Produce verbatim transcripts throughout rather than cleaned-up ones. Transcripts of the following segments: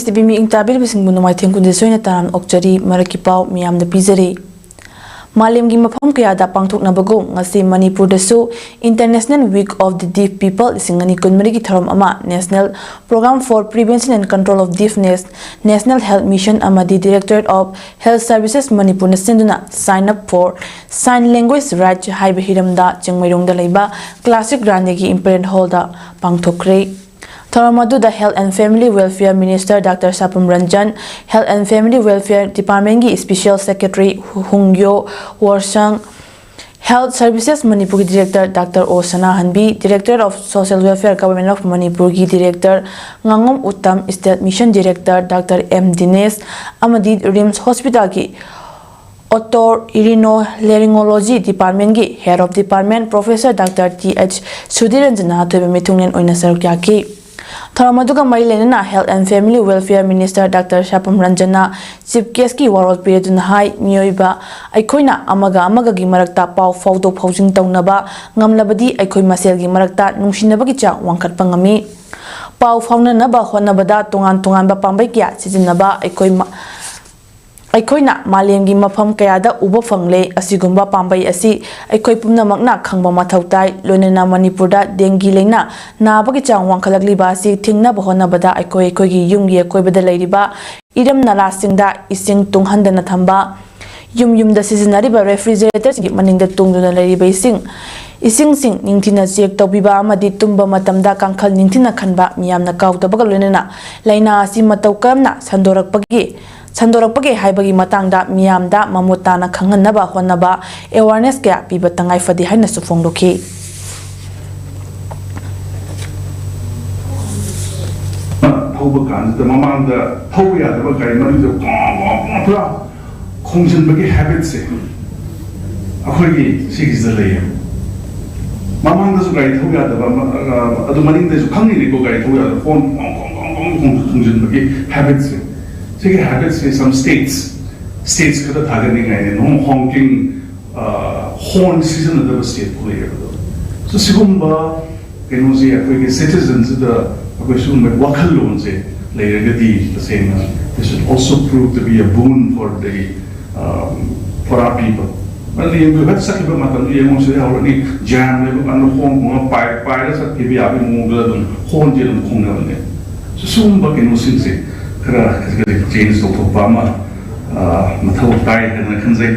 TV ꯃꯤꯠꯌꯦꯡ ꯇꯥꯕꯤꯔꯤꯕꯁꯤꯡꯕꯨ ꯅꯣꯡꯃꯥꯏꯊꯦꯝ ꯀꯨꯟꯖꯦꯊꯣꯏꯅ ꯇꯔꯥꯝꯅ ꯑꯣꯛꯆꯔꯤ꯫ ꯃꯔꯛꯀꯤ ꯄꯥꯎ ꯃꯤꯌꯥꯝꯗ ꯄꯤꯖꯔꯤ꯫ ꯃꯥꯂꯦꯝꯒꯤ ꯃꯐꯝ ꯀꯌꯥꯗ ꯄꯥꯡꯊꯣꯛꯅꯕꯒꯨꯝ ꯉꯁꯤ ꯃꯅꯤꯄꯨꯔꯗꯁꯨ International Week of the Deaf People ꯂꯤꯁꯤꯡ ꯑꯅꯤ ꯀꯨꯟꯃꯔꯤꯒꯤ ꯊꯧꯔꯝ ꯑꯃ National Program for Prevention and Control of Deafness, National Health Mission ꯑꯃꯗꯤ Directorate of Health Services ꯃꯅꯤꯄꯨꯔꯅ ꯁꯤꯟꯗꯨꯅ Sign Up for Sign Language Right ꯍꯥꯏꯕ ꯍꯤꯔꯝꯗ ꯆꯤꯡꯃꯩꯔꯣꯡꯗ ꯂꯩꯕ Classic Raniꯒꯤ Imperial Hallꯗ ꯄꯥꯡꯊꯣꯛꯈ꯭ꯔꯦ꯫ ꯊꯧꯔꯝ ꯑꯗꯨꯗ Health and Family Welfare Minister Doctor ꯁꯥꯄꯝ Ranjan, Health and Family Welfare Departmentꯀꯤ Special Secretary ꯍꯨꯡꯌꯣ ꯋꯣꯔꯁꯪ, Health Services ꯃꯅꯤꯄꯨꯔꯒꯤ Director Doctor O ꯁꯅꯥꯍꯟꯕꯤ, Director of Social Welfare Government of ꯃꯅꯤꯄꯨꯔꯒꯤ Director ꯉꯥꯉꯣꯝ Uttam, State Mission Director Doctor M Dinesh ꯑꯃꯗꯤ RIMS Hospitalꯒꯤ Otorhinolaryngology Departmentꯀꯤ Head of Department Professor Doctor T H Sudhir ꯔꯟꯖꯟꯅ ꯑꯊꯣꯏꯕ ꯃꯤꯊꯨꯡꯂꯦꯟ ꯑꯣꯏꯅ ꯁꯔꯨꯛ ꯌꯥꯈꯤ꯫ ꯊꯧꯔꯝ ꯑꯗꯨꯒ ꯃꯔꯤ ꯂꯩꯅꯅ Health and Family Welfare Minister Doctor ꯁꯥꯄꯝ ꯔꯟꯖꯟꯅ Chief Guestꯀꯤ ꯋꯥꯔꯣꯜ ꯄꯤꯔꯗꯨꯅ ꯍꯥꯏ, ꯃꯤꯑꯣꯏꯕ ꯑꯩꯈꯣꯏꯅ ꯑꯃꯒ ꯑꯃꯒꯒꯤ ꯃꯔꯛꯇ ꯄꯥꯎ ꯐꯥꯎꯗꯣꯛ ꯐꯥꯎꯖꯤꯟ ꯇꯧꯅꯕ ꯉꯝꯂꯕꯗꯤ ꯑꯩꯈꯣꯏ ꯃꯁꯦꯜꯒꯤ ꯃꯔꯛꯇ ꯅꯨꯡꯁꯤꯅꯕꯒꯤ ꯆꯥꯡ ꯋꯥꯡꯈꯠꯄ ꯉꯝꯃꯤ꯫ ꯄꯥꯎ ꯐꯥꯎꯅꯅꯕ ꯍꯣꯠꯅꯕꯗ ꯇꯣꯉꯥꯟ ꯇꯣꯉꯥꯟꯕ ꯄꯥꯝꯕꯩ ꯀꯌꯥ ꯁꯤꯖꯤꯟꯅꯕ ꯑꯩꯈꯣꯏ ꯃ-, ꯑꯩꯈꯣꯏꯅ ꯃꯥꯂꯦꯝꯒꯤ ꯃꯐꯝ ꯀꯌꯥꯗ ꯎꯕ ꯐꯪꯂꯦ꯫ ꯑꯁꯤꯒꯨꯝꯕ ꯄꯥꯝꯕꯩ ꯑꯁꯤ ꯑꯩꯈꯣꯏ ꯄꯨꯝꯅꯃꯛꯅ ꯈꯪꯕ ꯃꯊꯧ ꯇꯥꯏ꯫ ꯂꯣꯏꯅꯅ ꯃꯅꯤꯄꯨꯔꯗ dengue ꯂꯥꯏꯅꯥ ꯅꯥꯕꯒꯤ ꯆꯥꯡ ꯋꯥꯡꯈꯠꯂꯛꯂꯤꯕ ꯑꯁꯤ ꯊꯤꯡꯅꯕ ꯍꯣꯠꯅꯕꯗ ꯑꯩꯈꯣꯏ ꯑꯩꯈꯣꯏꯒꯤ ꯌꯨꯝꯒꯤ ꯑꯀꯣꯏꯕꯗ ꯂꯩꯔꯤꯕ ꯏꯔꯝ ꯅꯂꯥꯁꯤꯡꯗ ꯏꯁꯤꯡ ꯇꯨꯡꯍꯟꯗꯅ ꯊꯝꯕ, ꯌꯨꯝ ꯌꯨꯝꯗ ꯁꯤꯖꯤꯟꯅꯔꯤꯕ refrigeratorꯁꯤꯡꯒꯤ ꯃꯅꯤꯡꯗ ꯇꯨꯡꯗꯨꯅ ꯂꯩꯔꯤꯕ ꯏꯁꯤꯡ, ꯏꯁꯤꯡꯁꯤꯡ ꯅꯤꯡꯊꯤꯅ check ꯇꯧꯕꯤꯕ ꯑꯃꯗꯤ ꯇꯨꯝꯕ ꯃꯇꯝꯗ ꯀꯥꯡꯈꯜ ꯅꯤꯡꯊꯤꯅ ꯈꯟꯕ, ꯃꯤꯌꯥꯝꯅ ꯀꯥꯎꯗꯕꯒ ꯂꯣꯏꯅꯅ ꯂꯥꯏꯅꯥ ꯑꯁꯤ ꯃꯇꯧ ꯀꯔꯝꯅ ꯁꯟꯗꯣꯔꯛꯄꯒꯦ, ꯁꯟꯗꯣꯔꯛꯄꯒꯦ ꯍꯥꯏꯕꯒꯤ ꯃꯇꯥꯡꯗ ꯃꯤꯌꯥꯝꯗ ꯃꯃꯨꯠ ꯇꯥꯅ ꯈꯪꯍꯟꯅꯕ ꯍꯣꯠꯅꯕ, awareness ꯀꯌꯥ ꯄꯤꯕ ꯇꯉꯥꯏ ꯐꯗꯦ ꯍꯥꯏꯅꯁꯨ ꯐꯣꯡꯗꯣꯛꯈꯤ꯫ ꯊꯧꯕ ꯀꯥꯟꯁꯤꯗ ꯃꯃꯥꯡꯗ ꯊꯧꯕ ꯌꯥꯗꯕ ꯒꯥꯔꯤ ꯃꯅꯨꯡꯗ ꯀꯣꯡ ꯀꯣꯡ ꯀꯣꯡ ꯄꯨꯔꯥ ꯈꯣꯡꯖꯤꯟꯕꯒꯤ habitꯁꯦ ꯑꯩꯈꯣꯏꯒꯤ ꯁꯤꯒꯤꯁꯤꯗ ꯂꯩꯌꯦꯕ꯫ ꯃꯃꯥꯡꯗꯁꯨ ꯒꯥꯔꯤ ꯊꯧ ꯌꯥꯗꯕ ꯑꯃ, ꯑ, ꯑꯗꯨ ꯃꯅꯤꯡꯗꯁꯨ ꯈꯪꯉꯤꯅꯤꯀꯣ, ꯒꯥꯔꯤ ꯊꯧ ꯌꯥꯗꯕ, ꯀꯣꯡ ꯀꯣꯡ ꯀꯣꯡ ꯀꯣꯡ ꯈꯣꯡ-, ꯈꯣꯡꯖꯤꯟꯕꯒꯤ habitꯁꯦ꯫ ꯁꯤꯒꯤ habitꯁꯦ some states, states ꯈꯔ ꯊꯥꯒꯠꯅꯤꯡꯉꯥꯏꯅꯦ꯫ ꯅꯣꯡ honking, ꯑ, horn ꯁꯤꯖꯤꯟꯅꯗꯕ stateꯐꯥꯎ ꯂꯩꯌꯦꯕ꯫ So ꯁꯤꯒꯨꯝꯕ ꯀꯩꯅꯣꯁꯦ ꯑꯩꯈꯣꯏꯒꯤ citizenꯁꯤꯗ ꯑꯩꯈꯣꯏ ꯁꯤꯒꯨꯝꯕ ꯋꯥꯈꯜꯂꯣꯟꯁꯦ ꯂꯩꯔꯒꯗꯤ ꯇꯁꯦꯡꯅ this should also prove to be a boon for the, um, for our people. ꯃꯔꯝꯗꯤ ꯌꯦꯡꯕꯤꯌꯨ, ꯍꯦꯛ ꯆꯠꯈꯤꯕ ꯃꯇꯝꯗ ꯌꯦꯡꯉꯨ, ꯁꯤꯗ ꯍꯧꯔꯅꯤ, ꯖ꯭ꯌꯥꯟ ꯂꯩꯕ ꯀꯥꯟꯗ ꯈꯣꯡ ꯈꯣꯡꯅ ꯄꯥꯏ ꯄꯥꯏꯔ ꯆꯠꯈꯤꯕ ꯌꯥꯕꯒꯤ ꯃꯑꯣꯡꯗ ꯑꯗꯨꯝ ꯈꯣꯟꯁꯦ ꯑꯗꯨꯝ ꯈꯣꯡꯅꯕꯅꯦ꯫ ꯁꯤꯒꯨꯝꯕ ꯀꯩꯅꯣꯁꯤꯡꯁꯦ ꯈꯔ ꯈꯖꯤꯛ ꯈꯖꯤꯛ ꯆꯦꯟꯖ ꯇꯧꯊꯣꯛꯄ ꯑꯃ, ꯑ, ꯃꯊꯧ ꯇꯥꯏ ꯍꯥꯏꯗꯅ ꯈꯟꯖꯩ꯫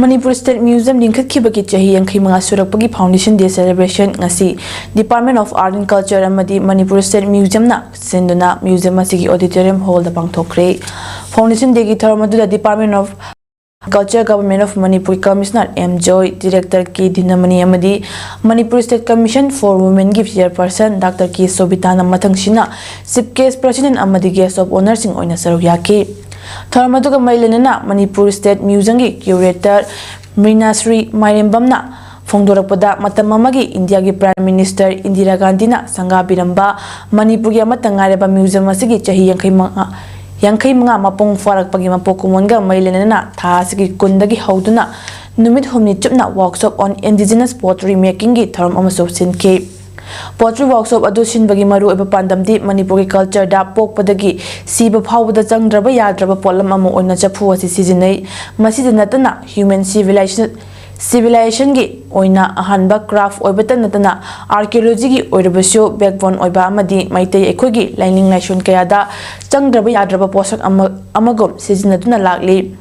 ꯃꯅꯤꯄꯨꯔ ꯁ꯭ꯇꯦꯠ ꯃ꯭ꯌꯨꯖꯤꯌꯝ ꯂꯤꯡꯈꯠꯈꯤꯕꯒꯤ ꯆꯍꯤ ꯌꯥꯡꯈꯩ ꯃꯉꯥ ꯁꯨꯔꯛꯄꯒꯤ ꯐꯥꯎꯟꯗꯦꯁꯟ ꯗꯦ ꯁꯦꯂꯦꯕ꯭ꯔꯦꯁꯟ ꯉꯁꯤ department of art and culture ꯑꯃꯗꯤ ꯃꯅꯤꯄꯨꯔ ꯁ꯭ꯇꯦꯠ ꯃ꯭ꯌꯨꯖꯤꯌꯝꯅ ꯁꯤꯟꯗꯨꯅ ꯃ꯭ꯌꯨꯖꯤꯌꯝ ꯑꯁꯤꯒꯤ ꯑꯣꯗꯤꯇꯣꯔꯤꯌꯝ ꯍꯣꯜꯗ ꯄꯥꯡꯊꯣꯛꯈ꯭ꯔꯦ꯫ ꯐꯥꯎꯟꯗꯦꯁꯟ ꯗꯦꯒꯤ ꯊꯧꯔꯝ ꯑꯗꯨꯗ department of culture, government of Manipur commissioner M Joy, director K Dinamani ꯑꯃꯗꯤ ꯃꯅꯤꯄꯨꯔ ꯁ꯭ꯇꯦꯠ ꯀꯃꯤꯁꯟ ꯐꯣꯔ ꯋꯨꯃꯦꯟꯒꯤ ꯆꯤꯌꯔꯄꯔꯁꯟ ꯗꯥꯛꯇꯔ ꯀꯦ ꯁꯣꯕꯤꯇꯥꯅ ꯃꯊꯪꯁꯤꯅ ꯆꯤꯐ ꯒꯦꯁ꯭ꯠ, ꯄ꯭ꯔꯁꯤꯗꯦꯟꯠ ꯑꯃꯗꯤ ꯒꯦꯁ꯭ꯠ ꯑꯣꯐ ꯑꯣꯅꯔꯁꯤꯡ ꯑꯣꯏꯅ ꯁꯔꯨꯛ ꯌꯥꯈꯤ꯫ ꯊꯧꯔꯝ ꯑꯗꯨꯒ ꯃꯔꯤ ꯂꯩꯅꯅ ꯃꯅꯤꯄꯨꯔ ꯁ꯭ꯇꯦꯠ ꯃ꯭ꯌꯨꯖꯤꯌꯝꯒꯤ ꯀ꯭ꯌꯨꯔꯦꯇꯔ ꯃ꯭ꯔꯤꯅꯥꯁ꯭ꯔꯤ ꯃꯥꯏꯔꯦꯝꯕꯝꯅ ꯐꯣꯡꯗꯣꯔꯛꯄꯗ, ꯃꯇꯝ ꯑꯃꯒꯤ ꯏꯟꯗꯤꯌꯥꯒꯤ ꯄ꯭ꯔꯥꯏꯝ ꯃꯤꯅꯤꯁꯇꯔ ꯏꯟꯗꯤꯔꯥ ꯒꯥꯟꯙꯤꯅ ꯁꯪꯒꯥꯕꯤꯔꯝꯕ ꯃꯅꯤꯄꯨꯔꯒꯤ ꯑꯃꯠꯇ ꯉꯥꯏꯔꯕ ꯃ꯭ꯌꯨꯖꯤꯌꯝ ꯑꯁꯤꯒꯤ ꯆꯍꯤ ꯌꯥꯡꯈꯩ ꯃꯉꯥ, ꯌꯥꯡꯈꯩ ꯃꯉꯥ ꯃꯄꯨꯡ ꯐꯥꯔꯛꯄꯒꯤ ꯃꯄꯣꯛ ꯀꯨꯝꯑꯣꯟꯒ ꯃꯔꯤ ꯂꯩꯅꯅ ꯊꯥ ꯑꯁꯤꯒꯤ ꯀꯨꯟꯗꯒꯤ ꯍꯧꯗꯨꯅ ꯅꯨꯃꯤꯠ ꯍꯨꯝꯅꯤ ꯆꯨꯞꯅ Workshop on Indigenous Pottery Makingꯒꯤ ꯊꯧꯔꯝ ꯑꯃꯁꯨ ꯁꯤꯟꯈꯤ꯫ Pottery workshop ꯑꯗꯨ ꯁꯤꯟꯕꯒꯤ ꯃꯔꯨꯑꯣꯏꯕ ꯄꯥꯟꯗꯝꯗꯤ ꯃꯅꯤꯄꯨꯔꯒꯤ ꯀꯜꯆꯔꯗ ꯄꯣꯛꯄꯗꯒꯤ ꯁꯤꯕ ꯐꯥꯎꯕꯗ ꯆꯪꯗ꯭ꯔꯕ ꯌꯥꯗ꯭ꯔꯕ ꯄꯣꯠꯂꯝ ꯑꯃ ꯑꯣꯏꯅ ꯆꯐꯨ ꯑꯁꯤ ꯁꯤꯖꯤꯟꯅꯩ꯫ ꯃꯁꯤꯗ ꯅꯠꯇꯅ human civilization, civilizationꯒꯤ ꯑꯣꯏꯅ ꯑꯍꯥꯟꯕ craft ꯑꯣꯏꯕꯇ ꯅꯠꯇꯅ archaeologyꯒꯤ ꯑꯣꯏꯔꯕꯁꯨ backbone ꯑꯣꯏꯕ ꯑꯃꯗꯤ ꯃꯩꯇꯩ ꯑꯩꯈꯣꯏꯒꯤ ꯂꯥꯏꯅꯤꯡ ꯂꯥꯏꯁꯣꯟ ꯀꯌꯥꯗ ꯆꯪꯗ꯭ꯔꯕ ꯌꯥꯗ꯭ꯔꯕ ꯄꯣꯠꯁꯛ ꯑꯃ, ꯑꯃꯒꯨꯝ ꯁꯤꯖꯤꯟꯅꯗꯨꯅ ꯂꯥꯛꯂꯤ꯫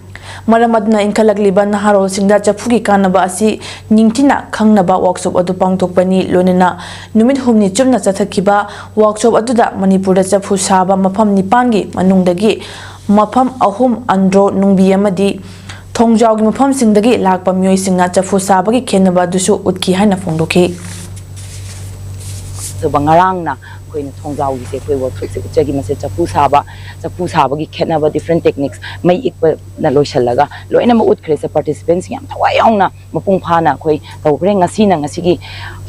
ꯃꯔꯝ ꯑꯗꯨꯅ ꯏꯟꯈꯠꯂꯛꯂꯤꯕ ꯅꯍꯥꯔꯣꯜꯁꯤꯡꯗ ꯆꯐꯨꯒꯤ ꯀꯥꯟꯅꯕ ꯑꯁꯤ ꯅꯤꯡꯊꯤꯅ ꯈꯪꯅꯕ workshop ꯑꯗꯨ ꯄꯥꯡꯊꯣꯛꯄꯅꯤ꯫ ꯂꯣꯏꯅꯅ ꯅꯨꯃꯤꯠ ꯍꯨꯝꯅꯤ ꯆꯨꯞꯅ ꯆꯠꯊꯈꯤꯕ workshop ꯑꯗꯨꯗ ꯃꯅꯤꯄꯨꯔꯗ ꯆꯐꯨ ꯁꯥꯕ ꯃꯐꯝ ꯅꯤꯄꯥꯟꯒꯤ ꯃꯅꯨꯡꯗꯒꯤ ꯃꯐꯝ ꯑꯍꯨꯝ, ꯑꯟꯗ꯭ꯔꯣ, ꯅꯨꯡꯕꯤ ꯑꯃꯗꯤ ꯊꯣꯡꯖꯥꯎꯒꯤ ꯃꯐꯝꯁꯤꯡꯗꯒꯤ ꯂꯥꯛꯄ ꯃꯤꯑꯣꯏꯁꯤꯡꯅ ꯆꯐꯨ ꯁꯥꯕꯒꯤ ꯈꯦꯠꯅꯕ ꯑꯗꯨꯁꯨ ꯎꯠꯈꯤ ꯍꯥꯏꯅ ꯐꯣꯡꯗꯣꯛꯈꯤ꯫ ꯑꯗꯨꯒ ꯉꯔꯥꯡꯅ ꯑꯩꯈꯣꯏꯅ ꯊꯣꯡꯖꯥꯎꯒꯤꯁꯦ ꯑꯩꯈꯣꯏ workshopꯁꯦ ꯎꯠꯆꯈꯤ꯫ ꯃꯁꯤ ꯆꯐꯨ ꯁꯥꯕ, ꯆꯐꯨ ꯁꯥꯕꯒꯤ ꯈꯦꯠꯅꯕ, different techniques, ꯃꯩ ꯏꯛꯄꯅ ꯂꯣꯏꯁꯤꯜꯂꯒ ꯂꯣꯏꯅꯃꯛ ꯎꯠꯈ꯭ꯔꯦ꯫ ꯁꯦ participantꯁꯤꯡ ꯌꯥꯝ ꯊꯋꯥꯏ ꯌꯥꯎꯅ ꯃꯄꯨꯡ ꯐꯥꯅ ꯑꯩꯈꯣꯏ ꯇꯧꯈ꯭ꯔꯦ꯫ ꯉꯁꯤꯅ ꯉꯁꯤꯒꯤ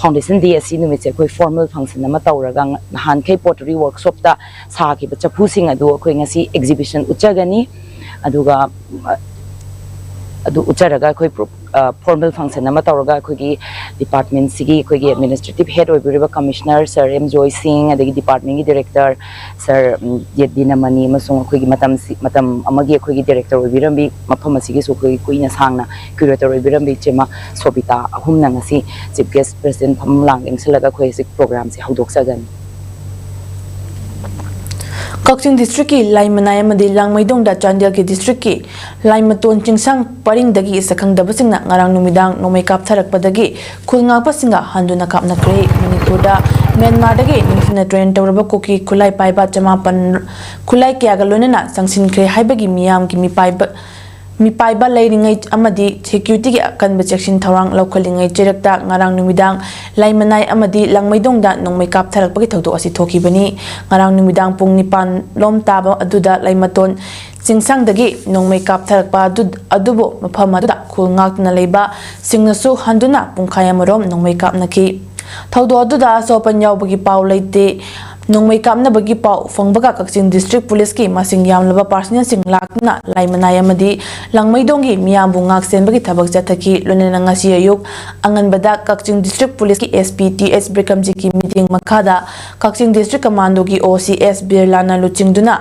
foundation day ꯑꯁꯤ ꯅꯨꯃꯤꯠꯁꯦ ꯑꯩꯈꯣꯏ formal function ꯑꯃ ꯇꯧꯔꯒ ꯉ-, ꯅꯍꯥꯟꯈꯩ pottery workshopꯇ ꯁꯥꯈꯤꯕ ꯆꯐꯨꯁꯤꯡ ꯑꯗꯨ ꯑꯩꯈꯣꯏ ꯉꯁꯤ exhibition ꯎꯠꯆꯒꯅꯤ꯫ ꯑꯗꯨꯒ, ꯑ, ꯑꯗꯨ ꯎꯠꯆꯔꯒ ꯑꯩꯈꯣꯏ ꯐꯣꯔꯃꯦꯜ ꯐꯪꯁꯟ ꯑꯃ ꯇꯧꯔꯒ ꯑꯩꯈꯣꯏꯒꯤ ꯗꯤꯄꯥꯔꯠꯃꯦꯟꯁꯤꯒꯤ ꯑꯩꯈꯣꯏꯒꯤ ꯑꯦꯗꯃꯤꯅꯤꯁꯇ꯭ꯔꯦꯇꯤꯞ ꯍꯦꯗ ꯑꯣꯏꯕꯤꯔꯤꯕ ꯀꯃꯤꯁꯅꯔ ꯁꯥꯔ ꯑꯦꯝ ꯖꯣꯏ ꯁꯤꯡ, ꯑꯗꯒꯤ ꯗꯤꯄꯥꯔꯠꯃꯦꯟꯒꯤ ꯗꯤꯔꯦꯛꯇꯔ ꯁꯥꯔ ꯗꯤꯅꯃꯅꯤ ꯑꯃꯁꯨꯡ ꯑꯩꯈꯣꯏꯒꯤ ꯃꯇꯝꯁꯤ, ꯃꯇꯝ ꯑꯃꯒꯤ ꯑꯩꯈꯣꯏꯒꯤ ꯗꯤꯔꯦꯛꯇꯔ ꯑꯣꯏꯕꯤꯔꯝꯕꯤ, ꯃꯐꯝ ꯑꯁꯤꯒꯤꯁꯨ ꯑꯩꯈꯣꯏꯒꯤ ꯀꯨꯏꯅ ꯁꯥꯡꯅ ꯀ꯭ꯌꯨꯔꯦꯇꯔ ꯑꯣꯏꯕꯤꯔꯝꯕꯤ ꯏꯆꯦꯃ ꯁꯣꯕꯤꯇꯥ ꯑꯍꯨꯝꯅ ꯉꯁꯤ ꯆꯤꯐ ꯒꯦꯁ ꯄ꯭ꯔꯦꯁꯤꯗꯦꯟ ꯐꯝꯂꯥꯡ ꯂꯦꯡꯁꯤꯜꯂꯒ ꯑꯩꯈꯣꯏ ꯍꯧꯖꯤꯛ ꯄ꯭ꯔꯣꯒ꯭ꯔꯥꯝꯁꯦ ꯍꯧꯗꯣꯛꯆꯒꯅꯤ꯫ ꯀꯛꯆꯤꯡ ꯗꯤꯁꯇ꯭ꯔꯤꯛꯀꯤ ꯂꯥꯏꯃꯅꯥꯏ ꯑꯃꯗꯤ ꯂꯥꯡꯃꯩꯗꯣꯡꯗ ꯆꯥꯟꯗꯦꯜꯒꯤ ꯗꯤꯁꯇ꯭ꯔꯤꯛꯀꯤ ꯂꯥꯏꯃꯇꯣꯟ ꯆꯤꯡꯁꯥꯡ ꯄꯔꯤꯡꯗꯒꯤ ꯁꯛꯈꯪꯗꯕꯁꯤꯡꯅ ꯉꯔꯥꯡ ꯅꯨꯃꯤꯗꯥꯡ ꯅꯣꯡꯃꯩ ꯀꯥꯞꯊꯔꯛꯄꯗꯒꯤ ꯈꯨꯜ ꯉꯥꯛꯄꯁꯤꯡꯒ ꯍꯟꯗꯨꯅ ꯀꯥꯞꯅꯈ꯭ꯔꯦ꯫ ꯃꯅꯤꯄꯨꯔꯗ ꯃ꯭ꯌꯥꯟꯃꯥꯔꯗꯒꯤ ꯅꯤꯡꯊꯤꯅ ꯇ꯭ꯔꯦꯟ ꯇꯧꯔꯕ ꯀꯨꯀꯤ ꯈꯨꯠꯂꯥꯏ ꯄꯥꯏꯕ ꯆꯃꯥꯄꯟ ꯈꯨꯠꯂꯥꯏ ꯀꯌꯥꯒ ꯂꯣꯏꯅꯅ ꯆꯪꯁꯤꯟꯈ꯭ꯔꯦ ꯍꯥꯏꯕꯒꯤ ꯃꯤꯌꯥꯝꯒꯤ ꯃꯤꯄꯥꯏꯕ ꯃꯤꯄꯥꯏꯕ ꯂꯩꯔꯤꯉꯩ ꯑꯃꯗꯤ ꯁꯦꯀ꯭ꯌꯨꯔꯤꯇꯤꯒꯤ ꯑꯀꯟꯕ ꯆꯦꯛꯁꯤꯟ ꯊꯧꯔꯥꯡ ꯂꯧꯈꯠꯂꯤꯉꯩ ꯆꯩꯔꯛꯇ ꯉꯔꯥꯡ ꯅꯨꯃꯤꯗꯥꯡ ꯂꯥꯏꯃꯅꯥꯏ ꯑꯃꯗꯤ ꯂꯥꯡꯃꯩꯗꯣꯡꯗ ꯅꯣꯡꯃꯩ ꯀꯥꯞꯊꯔꯛꯄꯒꯤ ꯊꯧꯗꯣꯛ ꯑꯁꯤ ꯊꯣꯛꯈꯤꯕꯅꯤ꯫ ꯉꯔꯥꯡ ꯅꯨꯃꯤꯗꯥꯡ ꯄꯨꯡ ꯅꯤꯄꯥꯟ ꯂꯣꯝ ꯇꯥꯕ ꯑꯗꯨꯗ ꯂꯥꯏꯃꯇꯣꯟ ꯆꯤꯡꯁꯥꯡꯗꯒꯤ ꯅꯣꯡꯃꯩ ꯀꯥꯞꯊꯔꯛꯄ ꯑꯗꯨ-, ꯑꯗꯨꯕꯨ ꯃꯐꯝ ꯑꯗꯨꯗ ꯈꯨꯜ ꯉꯥꯛꯇꯨꯅ ꯂꯩꯕ ꯁꯤꯡꯅꯁꯨ ꯍꯟꯗꯨꯅ ꯄꯨꯡꯈꯥꯏ ꯑꯃꯔꯣꯝ ꯅꯣꯡꯃꯩ ꯀꯥꯞꯅꯈꯤ꯫ ꯊꯧꯗꯣꯛ ꯑꯗꯨꯗ ꯑꯁꯣꯛ ꯑꯄꯟ ꯌꯥꯎꯕꯒꯤ ꯄꯥꯎ ꯂꯩꯇꯦ꯫ ꯅꯣꯡꯃꯩ ꯀꯥꯞꯅꯕꯒꯤ ꯄꯥꯎ ꯐꯪꯕꯒ ꯀꯛꯆꯤꯡ ꯗꯤꯁꯇ꯭ꯔꯤꯛ ꯄꯨꯂꯤꯁꯀꯤ ꯃꯁꯤꯡ ꯌꯥꯝꯂꯕ ꯄꯥꯔꯁꯅꯦꯜꯁꯤꯡ ꯂꯥꯛꯇꯨꯅ ꯂꯥꯏꯃꯅꯥꯏ ꯑꯃꯗꯤ ꯂꯥꯡꯃꯩꯗꯣꯡꯒꯤ ꯃꯤꯌꯥꯝꯕꯨ ꯉꯥꯛ ꯁꯦꯟꯕꯒꯤ ꯊꯕꯛ ꯆꯠꯊꯈꯤ꯫ ꯂꯣꯏꯅꯅ ꯉꯁꯤ ꯑꯌꯨꯛ ꯑꯉꯟꯕꯗ ꯀꯛꯆꯤꯡ ꯗꯤꯁꯇ꯭ꯔꯤꯛ ꯄꯨꯂꯤꯁꯀꯤ ꯑꯦꯁ ꯄꯤ ꯇꯤ ꯑꯦꯁ ꯕꯤꯀ꯭ꯔꯝꯖꯤꯠꯀꯤ ꯃꯤꯠꯌꯦꯡ ꯃꯈꯥꯗ ꯀꯛꯆꯤꯡ ꯗꯤꯁꯇ꯭ꯔꯤꯛ ꯀꯃꯥꯟꯗꯣꯒꯤ ꯑꯣ ꯁꯤ ꯑꯦꯁ ꯕꯤꯔꯂꯥꯅ ꯂꯨꯆꯤꯡꯗꯨꯅ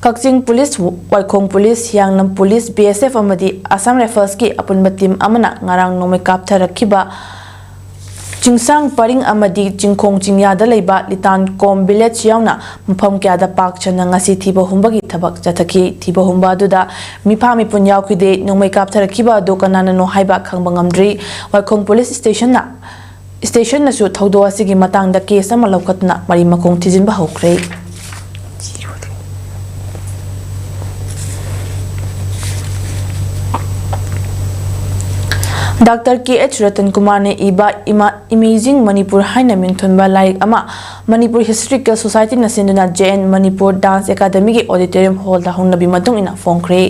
ꯀꯛꯆꯤꯡ ꯄꯨꯂꯤꯁ, ꯋꯥꯏꯈꯣꯡ ꯄꯨꯂꯤꯁ, ꯍꯤꯌꯥꯡꯂꯝ ꯄꯨꯂꯤꯁ, ꯕꯤ ꯑꯦꯁ ꯑꯦꯐ ꯑꯃꯗꯤ ꯑꯁꯥꯝ ꯔꯥꯏꯐꯜꯁꯀꯤ ꯑꯄꯨꯟꯕ ꯇꯤꯝ ꯑꯃꯅ ꯉꯔꯥꯡ ꯅꯣꯡꯃꯩ ꯀꯥꯞꯊꯔꯛꯈꯤꯕ ꯆꯤꯡꯁꯥꯡ ꯄꯔꯤꯡ ꯑꯃꯗꯤ ꯆꯤꯡꯈꯣꯡ ꯆꯤꯡꯌꯥꯗ ꯂꯩꯕ ꯂꯤꯇꯥꯟꯀꯣꯝ ꯚꯤꯂꯦꯖ ꯌꯥꯎꯅ ꯃꯐꯝ ꯀꯌꯥꯗ ꯄꯥꯛ ꯁꯟꯅ ꯉꯁꯤ ꯊꯤꯕ ꯍꯨꯝꯕꯒꯤ ꯊꯕꯛ ꯆꯠꯊꯈꯤ꯫ ꯊꯤꯕ ꯍꯨꯝꯕ ꯑꯗꯨꯗ ꯃꯤꯐꯥ ꯃꯤꯄꯨꯟ ꯌꯥꯎꯈꯤꯗꯦ꯫ ꯅꯣꯡꯃꯩ ꯀꯥꯞꯊꯔꯛꯈꯤꯕ ꯑꯗꯨ ꯀꯅꯥꯅꯅꯣ ꯍꯥꯏꯕ ꯈꯪꯕ ꯉꯝꯗ꯭ꯔꯤ꯫ ꯋꯥꯏꯈꯣꯡ ꯄꯨꯂꯤꯁ ꯁ꯭ꯇꯦꯁꯟꯅ, ꯁ꯭ꯇꯦꯁꯟꯅꯁꯨ ꯊꯧꯗꯣꯛ ꯑꯁꯤꯒꯤ ꯃꯇꯥꯡꯗ ꯀꯦꯁ ꯑꯃ ꯂꯧꯈꯠꯇꯨꯅ ꯃꯔꯤ ꯃꯈꯣꯡ ꯊꯤꯖꯤꯟꯕ ꯍꯧꯈ꯭ꯔꯦ꯫ ꯗꯥꯛꯇꯔ ꯀꯦ ꯑꯩꯆ ꯔꯇꯟ ꯀꯨꯃꯥꯔꯅ ꯏꯕ ꯏꯃꯥ-, ꯏꯃꯦꯖꯤꯡ ꯃꯅꯤꯄꯨꯔ ꯍꯥꯏꯅ ꯃꯤꯡꯊꯣꯟꯕ ꯂꯥꯏꯔꯤꯛ ꯑꯃ ꯃꯅꯤꯄꯨꯔ ꯍꯤꯁꯇꯣꯔꯤꯀꯦꯜ ꯁꯣꯁꯥꯏꯇꯤꯅ ꯁꯤꯟꯗꯨꯅ ꯖꯦ ꯑꯦꯟ ꯃꯅꯤꯄꯨꯔ ꯗꯥꯟꯁ ꯑꯦꯀꯥꯗꯃꯤꯒꯤ ꯑꯣꯗꯤꯇꯣꯔꯤꯌꯝ ꯍꯣꯜꯗ ꯍꯧꯅꯕꯤ ꯃꯇꯨꯡ ꯏꯟꯅ ꯐꯣꯡꯈ꯭ꯔꯦ꯫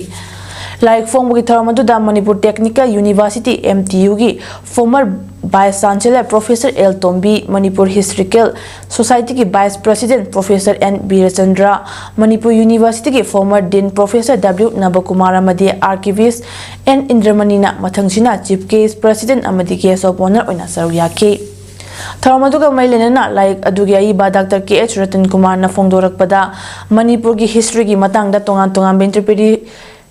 ꯂꯥꯏꯔꯤꯛ ꯐꯣꯡꯕꯒꯤ ꯊꯧꯔꯝ ꯑꯗꯨꯗ ꯃꯅꯤꯄꯨꯔ ꯇꯦꯛꯅꯤꯀꯦꯜ ꯌꯨꯅꯤꯚꯔꯁꯤꯇꯤ, MTU, ꯒꯤ former Vice Chancellor Professor L Tombi, Manipur Historical Society ꯒꯤ Vice President Professor N Birchandra, Manipur ꯌꯨꯅꯤꯚꯔꯁꯤꯇꯤꯒꯤ former Dean Professor W ꯅꯕꯀꯨꯃꯥꯔ ꯑꯃꯗꯤ Archivist N ꯏꯟꯗ꯭ꯔꯃꯅꯤꯅ ꯃꯊꯪꯁꯤꯅ Chief Guest, President ꯑꯃꯗꯤ Guest of Honour ꯑꯣꯏꯅ ꯁꯔꯨꯛ ꯌꯥꯈꯤ꯫ ꯊꯧꯔꯝ ꯑꯗꯨꯒ ꯃꯔꯤ ꯂꯩꯅꯅ ꯂꯥꯏꯔꯤꯛ ꯑꯗꯨꯒꯤ ꯑꯏꯕ ꯗꯥꯛꯇꯔ ꯀꯦ ꯑꯩꯆ ꯔꯇꯟ ꯀꯨꯃꯥꯔꯅ ꯐꯣꯡꯗꯣꯔꯛꯄꯗ, ꯃꯅꯤꯄꯨꯔꯒꯤ history ꯒꯤ ꯃꯇꯥꯡꯗ ꯇꯣꯉꯥꯟ ꯇꯣꯉꯥꯟꯕ interpreti-,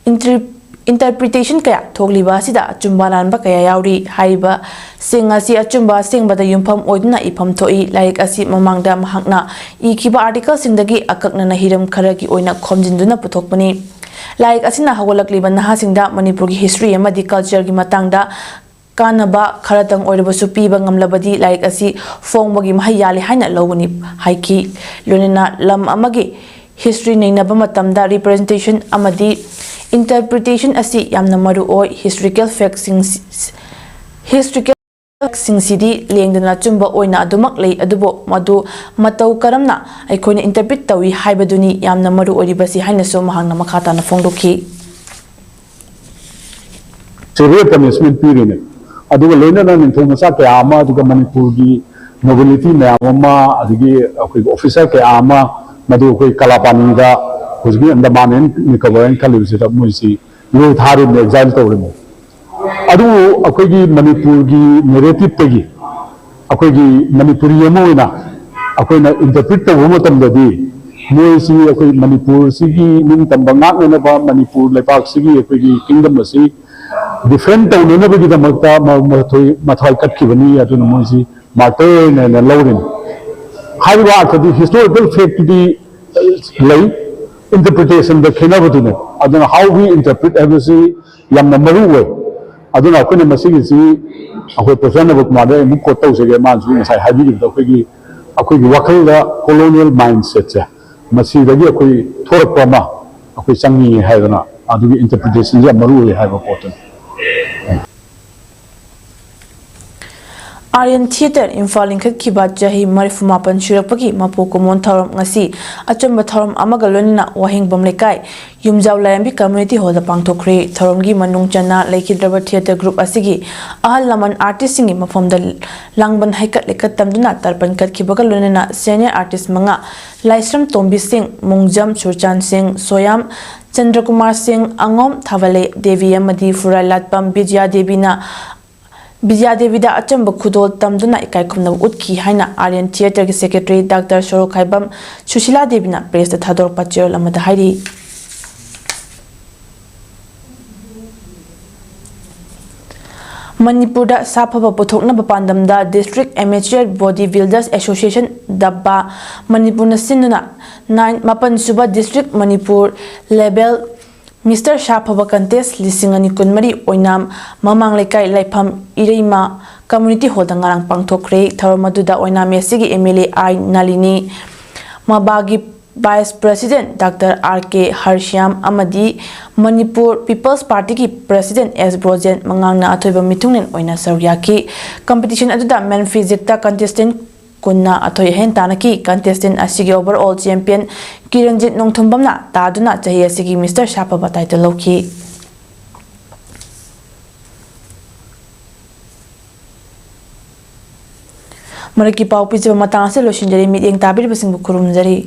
inter-, interpretation ꯀꯌꯥ ꯊꯣꯛꯂꯤꯕ ꯑꯁꯤꯗ ꯑꯆꯨꯝꯕ ꯑꯔꯥꯟꯕ ꯀꯌꯥ ꯌꯥꯎꯔꯤ꯫ ꯍꯥꯏꯔꯤꯕꯁꯤꯡ ꯑꯁꯤ ꯑꯆꯨꯝꯕ ꯑꯁꯦꯡꯕꯗ ꯌꯨꯝꯐꯝ ꯑꯣꯏꯗꯨꯅ ꯏꯐꯝ ꯊꯣꯛꯏ꯫ ꯂꯥꯏꯔꯤꯛ ꯑꯁꯤ ꯃꯃꯥꯡꯗ ꯃꯍꯥꯛꯅ ꯏꯈꯤꯕ article ꯁꯤꯡꯗꯒꯤ ꯑꯀꯛꯅꯅ ꯍꯤꯔꯝ ꯈꯔꯒꯤ ꯑꯣꯏꯅ ꯈꯣꯝꯖꯤꯟꯗꯨꯅ ꯄꯨꯊꯣꯛꯄꯅꯤ꯫ ꯂꯥꯏꯔꯤꯛ ꯑꯁꯤꯅ ꯍꯧꯒꯠꯂꯛꯂꯤꯕ ꯅꯍꯥꯁꯤꯡꯗ ꯃꯅꯤꯄꯨꯔꯒꯤ history ꯑꯃꯗꯤ culture ꯒꯤ ꯃꯇꯥꯡꯗ ꯀꯥꯟꯅꯕ ꯈꯔꯇꯪ ꯑꯣꯏꯔꯕꯁꯨ ꯄꯤꯕ ꯉꯝꯂꯕꯗꯤ ꯂꯥꯏꯔꯤꯛ ꯑꯁꯤ ꯐꯣꯡꯕꯒꯤ ꯃꯍꯩ ꯌꯥꯜꯂꯤ ꯍꯥꯏꯅ ꯂꯧꯒꯅꯤ ꯍꯥꯏꯈꯤ꯫ ꯂꯣꯏꯅꯅ ꯂꯝ ꯑꯃꯒꯤ history ꯅꯩꯅꯕ ꯃꯇꯝꯗ representation ꯑꯃꯗꯤ interpretation ꯑꯁꯤ ꯌꯥꯝꯅ ꯃꯔꯨ ꯑꯣꯏ꯫ Historical fact ꯁꯤꯡ, historical fact ꯁꯤꯡꯁꯤꯗꯤ ꯂꯦꯡꯗꯅ ꯑꯆꯨꯝꯕ ꯑꯣꯏꯅ ꯑꯗꯨꯃꯛ ꯂꯩ, ꯑꯗꯨꯕꯨ ꯃꯗꯨ ꯃꯇꯧ ꯀꯔꯝꯅ ꯑꯩꯈꯣꯏꯅ interpret ꯇꯧꯏ ꯍꯥꯏꯕꯗꯨꯅꯤ ꯌꯥꯝꯅ ꯃꯔꯨ ꯑꯣꯏꯔꯤꯕꯁꯤ ꯍꯥꯏꯅꯁꯨ ꯃꯍꯥꯛꯅ ꯃꯈꯥ ꯇꯥꯅ ꯐꯣꯡꯗꯣꯛꯈꯤ꯫ Severe punishment ꯄꯤꯔꯤꯅꯦ꯫ ꯑꯗꯨꯒ ꯂꯣꯏꯅꯅ ꯅꯤꯡꯊꯧ ꯃꯆꯥ ꯀꯌꯥ ꯑꯃ, ꯑꯗꯨꯒ ꯃꯅꯤꯄꯨꯔꯒꯤ nobility ꯃꯌꯥꯝ ꯑꯃ, ꯑꯗꯒꯤ ꯑꯩꯈꯣꯏꯒꯤ officer ꯀꯌꯥ ꯑꯃ, ꯃꯗꯨ ꯑꯩꯈꯣꯏ ꯀꯂꯥꯄꯥꯅꯤꯗ, ꯍꯧꯖꯤꯛꯀꯤ Andaman and Nicobar ꯍꯥꯏꯅ ꯈꯜꯂꯤꯕꯁꯤꯗ ꯃꯣꯏꯁꯤ ꯂꯣꯏ ꯊꯥꯔꯤꯕꯅꯦ, exile ꯇꯧꯔꯤꯕꯅꯦ꯫ ꯑꯗꯨꯕꯨ ꯑꯩꯈꯣꯏꯒꯤ ꯃꯅꯤꯄꯨꯔꯒꯤ narrative ꯇꯒꯤ ꯑꯩꯈꯣꯏꯒꯤ ꯃꯅꯤꯄꯨꯔꯤ ꯑꯃ ꯑꯣꯏꯅ ꯑꯩꯈꯣꯏꯅ interpret ꯇꯧꯕ ꯃꯇꯝꯗꯗꯤ, ꯃꯣꯏꯁꯤ ꯑꯩꯈꯣꯏ ꯃꯅꯤꯄꯨꯔꯁꯤꯒꯤ ꯅꯤꯡꯇꯝꯕ ꯉꯥꯛꯅꯅꯕ, ꯃꯅꯤꯄꯨꯔ ꯂꯩꯄꯥꯛꯁꯤꯒꯤ ꯑꯩꯈꯣꯏꯒꯤ kingdom ꯑꯁꯤ defend ꯇꯧꯅꯅꯕꯒꯤꯗꯃꯛꯇ ꯃ-, ꯃꯊꯣꯏ-, ꯃꯊ꯭ꯋꯥꯏ ꯀꯠꯈꯤꯕꯅꯤ꯫ ꯑꯗꯨꯅ ꯃꯣꯏꯁꯤ martyr ꯑꯣꯏꯅ ꯂꯧꯔꯤꯅꯤ꯫ ꯍꯥꯏꯔꯤꯕ ꯑꯥꯔꯊꯗꯤ historical fact ꯇꯨꯗꯤ ꯂꯩ, interpretation ꯗ ꯈꯦꯠꯅꯕꯗꯨꯅꯦ꯫ ꯑꯗꯨꯅ how we interpret ꯍꯥꯏꯕꯁꯤ ꯌꯥꯝꯅ ꯃꯔꯨ ꯑꯣꯏ꯫ ꯑꯗꯨꯅ ꯑꯩꯈꯣꯏꯅ ꯃꯁꯤꯒꯤꯁꯤ ꯑꯩꯈꯣꯏ Professor ꯅꯕꯀꯨꯃꯥꯔꯗ ꯑꯃꯨꯛ quote ꯇꯧꯖꯒꯦ꯫ ꯃꯥꯅꯁꯨ ꯉꯁꯥꯏ ꯍꯥꯏꯕꯤꯈꯤꯕꯗ ꯑꯩꯈꯣꯏꯒꯤ, ꯑꯩꯈꯣꯏꯒꯤ ꯋꯥꯈꯜꯗ colonial mindset ꯁꯦ ꯃꯁꯤꯗꯒꯤ ꯑꯩꯈꯣꯏ ꯊꯣꯔꯛꯄ ꯑꯃ ꯑꯩꯈꯣꯏ ꯆꯪꯅꯤꯡꯉꯤ ꯍꯥꯏꯗꯅ ꯑꯗꯨꯒꯤ interpretation ꯁꯦ ꯌꯥꯝ ꯃꯔꯨ ꯑꯣꯏ ꯍꯥꯏꯕ ꯄꯣꯠꯇꯨꯅꯤ꯫ Aryan Theatre ꯏꯝꯐꯥꯜ ꯂꯤꯡꯈꯠꯈꯤꯕ ꯆꯍꯤ ꯃꯔꯤꯐꯨ ꯃꯥꯄꯟ ꯁꯨꯔꯛꯄꯒꯤ ꯃꯄꯣꯛ ꯀꯨꯝꯑꯣꯟ ꯊꯧꯔꯝ ꯉꯁꯤ ꯑꯆꯝꯕ ꯊꯧꯔꯝ ꯑꯃꯒ ꯂꯣꯏꯅꯅ ꯋꯥꯍꯦꯡꯕꯝ ꯂꯩꯀꯥꯏ ꯌꯨꯝꯖꯥꯎ ꯂꯥꯏꯔꯦꯝꯕꯤ Community Hallꯗ ꯄꯥꯡꯊꯣꯛꯈ꯭ꯔꯦ꯫ ꯊꯧꯔꯝꯒꯤ ꯃꯅꯨꯡ ꯆꯟꯅ ꯂꯩꯈꯤꯗ꯭ꯔꯕ theatre group ꯑꯁꯤꯒꯤ ꯑꯍꯜ ꯂꯃꯟ artistꯁꯤꯡꯒꯤ ꯃꯐꯝꯗ ꯂꯥꯡꯕꯟ ꯍꯩꯀꯠ ꯂꯩꯀꯠ ꯇꯝꯗꯨꯅ ꯇꯔꯄꯟ ꯀꯠꯈꯤꯕꯒ ꯂꯣꯏꯅꯅ senior artist ꯃꯉꯥ, ꯂꯥꯏꯁ꯭ꯔꯝ ꯇꯣꯝꯕꯤ ꯁꯤꯡ, ꯃꯣꯡꯖꯝ ꯁꯨꯔꯆꯥꯟ ꯁꯤꯡ, ꯁꯣꯌꯥꯝ ꯆꯟꯗ꯭ꯔꯀꯨꯃꯥꯔ ꯁꯤꯡ, ꯑꯉꯣꯝ ꯊꯥꯕꯂꯩ ꯗꯦꯕꯤ ꯑꯃꯗꯤ ꯐꯨꯔꯥꯏꯂꯥꯠꯄꯝ ꯕꯤꯖꯌꯥ ꯗꯦꯕꯤꯅ ꯕꯤꯖꯌꯥ ꯗꯦꯕꯤꯗ ꯑꯆꯝꯕ ꯈꯨꯗꯣꯜ ꯇꯝꯗꯨꯅ ꯏꯀꯥꯏ ꯈꯨꯝꯅꯕ ꯎꯠꯈꯤ ꯍꯥꯏꯅ Aryan Theatreꯒꯤ secretary Doctor ꯁꯣꯔꯣꯛꯈꯥꯏꯕꯝ ꯁꯨꯁꯤꯂꯥ ꯗꯦꯕꯤꯅ pressꯇ ꯊꯥꯗꯣꯔꯛꯄ ꯆꯦꯔꯣꯜ ꯑꯃꯗ ꯍꯥꯏꯔꯤ꯫ ꯃꯅꯤꯄꯨꯔꯗ ꯁꯥ ꯐꯕ ꯄꯨꯊꯣꯛꯅꯕ ꯄꯥꯟꯗꯝꯗ District Amateur Body Builders Association, ꯗꯕꯥ, ꯃꯅꯤꯄꯨꯔꯅ ꯁꯤꯟꯗꯨꯅ ꯅꯥꯏꯟ, ꯃꯥꯄꯟ ꯁꯨꯕ District ꯃꯅꯤꯄꯨꯔ Level Mister ꯁꯥ ꯐꯕ Contest ꯂꯤꯁꯤꯡ ꯑꯅꯤ ꯀꯨꯟꯃꯔꯤ ꯑꯣꯏꯅꯥꯝ ꯃꯃꯥꯡ ꯂꯩꯀꯥꯏ ꯂꯥꯏꯐꯝ ꯏꯔꯩꯃ Community Hallꯗ ꯉꯔꯥꯡ ꯄꯥꯡꯊꯣꯛꯈ꯭ꯔꯦ꯫ ꯊꯧꯔꯝ ꯑꯗꯨꯗ ꯑꯣꯏꯅꯥꯝ ꯑꯦꯁ ꯁꯤꯒꯤ M L A I Nalini, ꯃꯕꯥꯒꯤ Vice President Doctor R K Harshyam ꯑꯃꯗꯤ ꯃꯅꯤꯄꯨꯔ People's Partyꯒꯤ President ꯑꯦꯁ ꯕ꯭ꯔꯣꯖꯦꯟ ꯃꯉꯥꯡꯅ ꯑꯊꯣꯏꯕ ꯃꯤꯊꯨꯡꯂꯦꯟ ꯑꯣꯏꯅ ꯁꯔꯨꯛ ꯌꯥꯈꯤ꯫ Competition ꯑꯗꯨꯗ Men Physicꯇ contestant ꯀꯨꯟꯅ ꯑꯊꯣꯏ ꯑꯍꯦꯟ ꯇꯥꯟꯅꯈꯤ꯫ Contestant ꯑꯁꯤꯒꯤ overall champion ꯀꯤꯔꯟꯖꯤꯠ ꯅꯣꯡꯊꯣꯝꯕꯝꯅ ꯇꯥꯗꯨꯅ ꯆꯍꯤ ꯑꯁꯤꯒꯤ Mister ꯁꯥꯐꯕ title ꯂꯧꯈꯤ꯫ ꯃꯔꯛꯀꯤ ꯄꯥꯎ ꯄꯤꯖꯕ ꯃꯇꯥꯡ ꯑꯁꯤꯗ ꯂꯣꯏꯁꯤꯟꯖꯔꯤ꯫ ꯃꯤꯠꯌꯦꯡ ꯇꯥꯕꯤꯔꯤꯕꯁꯤꯡꯕꯨ ꯈꯨꯔꯨꯝꯖꯔꯤ꯫